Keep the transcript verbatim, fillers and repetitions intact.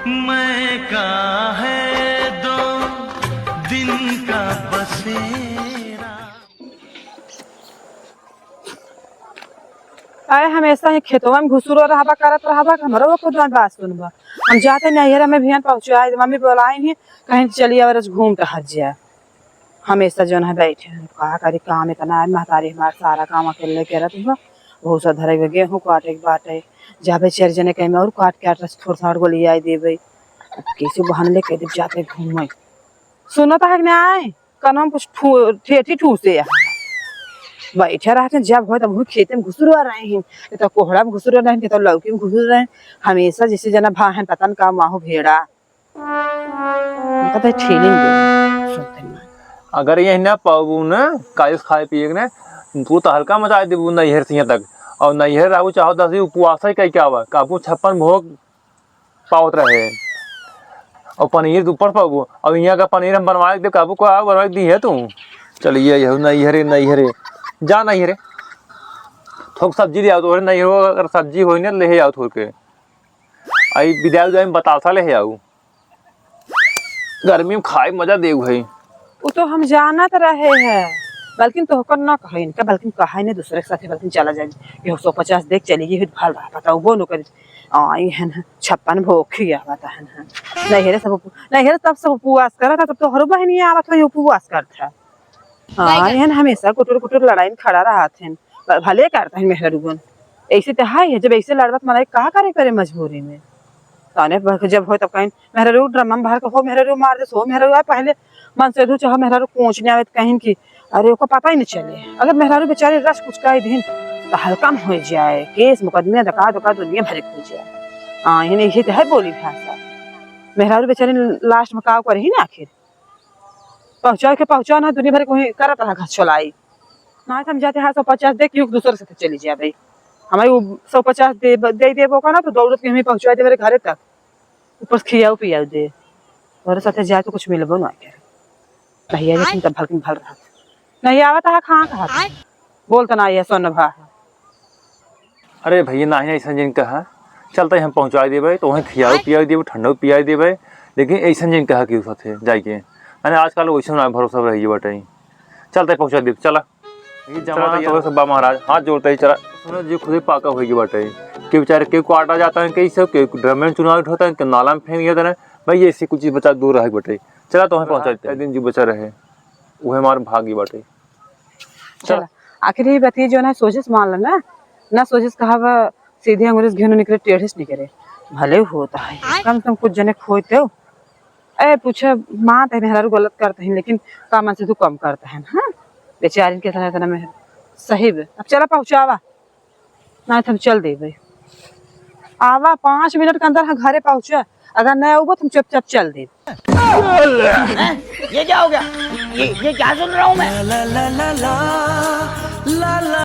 मैं का है दो दिन का बसेरा। अरे, हमेशा ही खेतवा में घुसुरो रहबा, करत रहबा, हमरो को दोन बात सुनबा। हम जाते नैहर में भियान पहुँचाए, मम्मी बोलाई ही, कहीं चली आवा, आज घूम टहर जाए। हमेशा जौन है बैठे हैं, का करी, काम इतना है, महतारी हमार सारा काम अकेले करत बा। भूसा धरे के, गेहूँ काटे के बाटे, जाबे चार जने कहीं में और काट के आटा थोड़ सा और गोलियाई देबे। अब कैसे बहाने लेके जब जाते घूमे। सुनत है कि नहीं? कनवा में कुछ ठू-, ठेठी ठूसे है। बैठे रहते हैं, जब हो तब वही खेते में घुसुर रहे हैं, कि तो कोहड़ा में घुसुर रहे हैं, कि तो लौकी में घुसुर रहे हैं। हमेशा जैसे जना भाहन पता न का माहू भेड़ा। उनका तो ठेली में दे, सुनते ना। अगर यही ना पाबू ना, काजू खाए पिए के ना, तू तो हल्का मचा देबू नैहर से यहाँ तक। और नैहर रहू चाहो दस दिन उपवास ही कह के आवा, काबू छप्पन भोग पावत रहे। और पनीर तू पढ़ पाबू, और यहाँ का पनीर हम बनवा के दे, काबू को आओ बनवा के दी है तू। चलिए, यह नैहरे, नैहरे, जा नैहरे। थोक सब्जी ले आओ, तो नैहरो अगर सब्जी होई ना, ले आओ थोड़ के। आई बिदाई उदाई में बतासा ले आओ। गर्मी में खाए मजा देउ है। उ तो हम जानत रहे हैं, बल्कि तोहकर ना कहे इनका, बल्कि कहे ने दूसरे के साथे, बल्कि चला जाए। ये सौ पचास देख चली गई, भल रहा, बताओ, वो नो करी। आई है ना, छप्पन भोग खिया बता है ना। नैहरे सब उप-, नैहरे तब सब उपवास करत था, तब तोहरो बहनिया आवत हो, उपवास करत है। हाँ, नहीं कर- एहन हमेशा कुटुर कुटुर लड़ाई में खड़ा रहत हन। भ-, भले करत हन मेहरारू गुन। ऐसे तो है, जब ऐसे लड़बत मनई का करे, करे मजबूरी में। ताने ब-, जब हो तब कहीं मेहरारू ड्रम में भर के हो, मेहरारू मार दे, सो मेहरारू आए पहले मन से धू चाहो मेहरारू कोच नहीं आवे तो कहीं की, अरे ओका पता ही नहीं चले। अगर मेहरारू बेचारी रस कुछ कह दिन तो हल्का में हो जाए, केस मुकदमे दका दका दुनिया भर के हो जाए। हाँ, इन्हें यही तो है बोली भाषा। मेहरारू बेचारी लास्ट में का करे ही ना आखिर। पहुँचाए के पहुँचा ना, दुनिया भर कोई करत रहा घर चलाई। ना तो हम जाते हैं सौ पचास दे के दूसरे से चली जाए भाई। हमारे वो सौ पचास दे, दे देबो का ना तो दौड़त के हमें पहुँचा दे मेरे घरे तक। ऊपर से खियाऊ पियाऊ दे। तोरे साथे जाए तो कुछ मिलबो ना करे। नहीं आए लेकिन तब भलकिन भल रहा। नहीं आवत है, कहाँ कहा था? बोल तो ना ये सोन भा। अरे भैया, नाही, नाही, ऐसन जिन कहा। चलते हम पहुँचाई देबे, तो वहीं खियाऊ पियाऊ देबे, ठंडो पियाई देबे, लेकिन ऐसन जिन कहा कि साथे जाए के। अरे आजकल वैसे ना भरोसा रही बाटे। चलते पहुँचा देबे, चला। ये जमाना चला, तो सब बा महाराज, हाथ जोड़ते ही चला। सुनो जी, खुदे पाका होई बाटे। के बेचारे के को आटा जाता है, कई सब के ड्रम में चुना उठाता है, के नाला में फेंक जाता है। भाई, ऐसे कुछ चीज बचा दूर रहे बाटे। चला, तो वहीं पहुँचा देते हैं। दिन जो बचा रहे, वह हमारे भागी बाटे। चला। चला। आखिर ये बतिया जो ना सोचे से मान ला ना, ना सोचे से कहा बा, सीधे अंगुरी से घिन निकरे, टेढ़े से निकरे। भले होता है, कम से कम कुछ जने खोते हो। ए, पूछे, माँ, ते मेहरारू गलत करते हैं, लेकिन का मन से तू कम करते हैं, हाँ? बेचारिन के इतना, इतना मेहर-, सही बे। अब चला पहुँचावा, ना तो हम चल देबे। आवा, पाँच मिनट के अंदर हम घरे पहुँचे, अगर नहीं आउबो तो हम चुपचाप चल देबे। हैं? ये क्या हो गया? ये, ये क्या सुन रहा हूँ मैं?